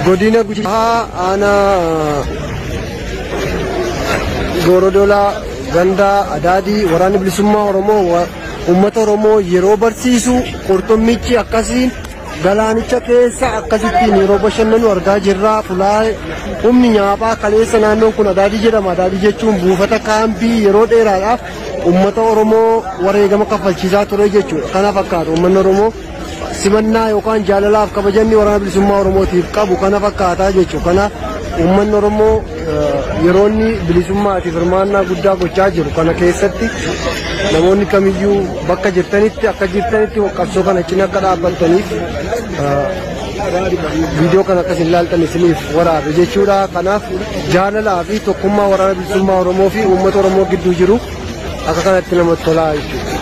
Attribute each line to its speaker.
Speaker 1: Godina Gujii aanaa Gorodolaa ganda Adaadii waraanni bilisummaa Oromoo uummata Oromoo yeroo barsiisu qurxummichi akkasiin galaanicha keessa akkasittiin yeroo bashannanu argaa jirra. Fulaa humni nyaaphaa kaleessa naannoon kun Adaadii jedhama. Adaadii jechuun buufata kaambii yeroo dheeraadhaaf uummata Oromoo wareegama kaffalchiisaa ture jechuudha. Kana fakkaata uummanni Oromoo simannaa yookaan jaalalaaf kabajanni waraana bilisummaa Oromootiif qabu kana fakkaataa jechuudha. Kanaaf uummanni Oromoo yeroo inni bilisummaatiif hirmaannaa guddaa gochaa jiru kana keessatti namoonni kamiyyuu bakka jirtanitti akka jirtanitti qabsoo kana cina akka dhaabbattaniif viidiyoo kana akkas ilaaltan isiniif waraabe jechuudha. Kanaaf jaalalaa fi tokkummaa waraana bilisummaa Oromoo fi uummata Oromoo gidduu jiru akka kanatti namatti tolaa jechuudha.